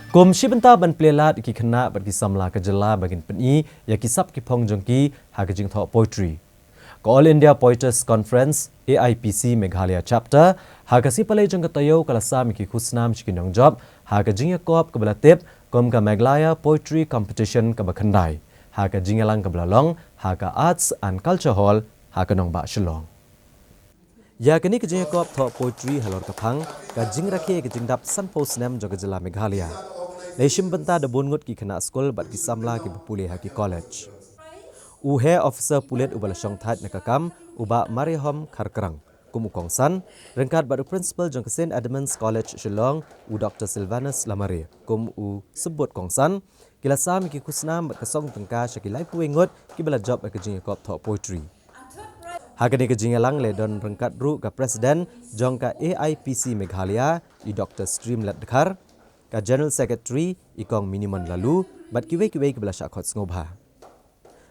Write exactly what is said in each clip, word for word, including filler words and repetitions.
Kum shi bynta ban plie lad ïa ki khynnah bad ki samla ka jylla ba kin pyni ïa ki sap ki phong jong ki ha ka jingthoh poetry, ka All India Poeters Conference, A I P C Meghalaya Chapter, ha ka sngi Palei jong ka taïew ka la sam ïa ki khusnam sha ki nongjop ha ka jingïakop kaba la tip kum ka Meghalaya Poetry Competition kaba khyndai, ha ka jingïalang kaba la long ha ka Arts and Culture Hall ha ka nongbah Shillong. Ïa kane ka jingïakop thoh poetry halor ka phang ka jingrakhe ka jingdap sanphew snem jong ka jylla Meghalaya, la shim bynta da bun ngut ki khynnah skul bad ki samla kiba pule ha ki college. U Heh Officer Pulit uba la shongthait na ka kam, u Bah Marihom Kharkrang, kum u kongsan, ryngkat bad u Principal jong ka Saint Edmund's College Shillong, u Doctor Silvanus Lamare, kum u symbud kongsan, ki la sam ïa ki khusnam bad ka song tyngka sha ki laiphew wei ngut kiba la jop ïa ka jingïakop thoh poetry. Ha kane ka jingïalang la don ryngkat ruh ka President jong ka A I P C Meghalaya, i Doctor Streamlet Dkhar, ka General Secretary, i Kong Minimon Laloo, bad kiwei kiwei kiba la shah khot sngewbha.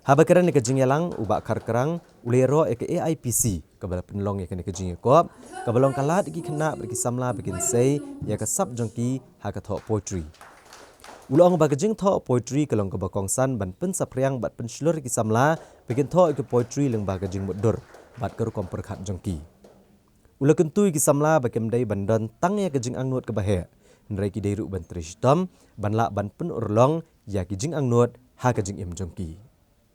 Haba kren ïa ka jingïalang, u Bah Kharkrang u la ïaroh ïa ka A I P C kaba la pynlong ïa kane ka jingïakop, kaba long ka lad ïa ki khynnah bad ki samla ba kin sei ïa ka sap jong ki ha ka thoh poetry. U la ong ba ka jingthoh poetry ka long kaba kongsan ban pynsaphriang bad pynshlur ïa ki samla ba kin thoh ïa ka poetry lyngba ka jingmutdur bad ka rukom pyrkhat jong ki. U la kyntu ïa ki samla ba kim dei ban don tang ïa ka jingangnud kaba heh, hynrei ki dei ruh ban trei shitom ban lah ban pynurlong ïa ki jingangnud ha ka jingim jong ki.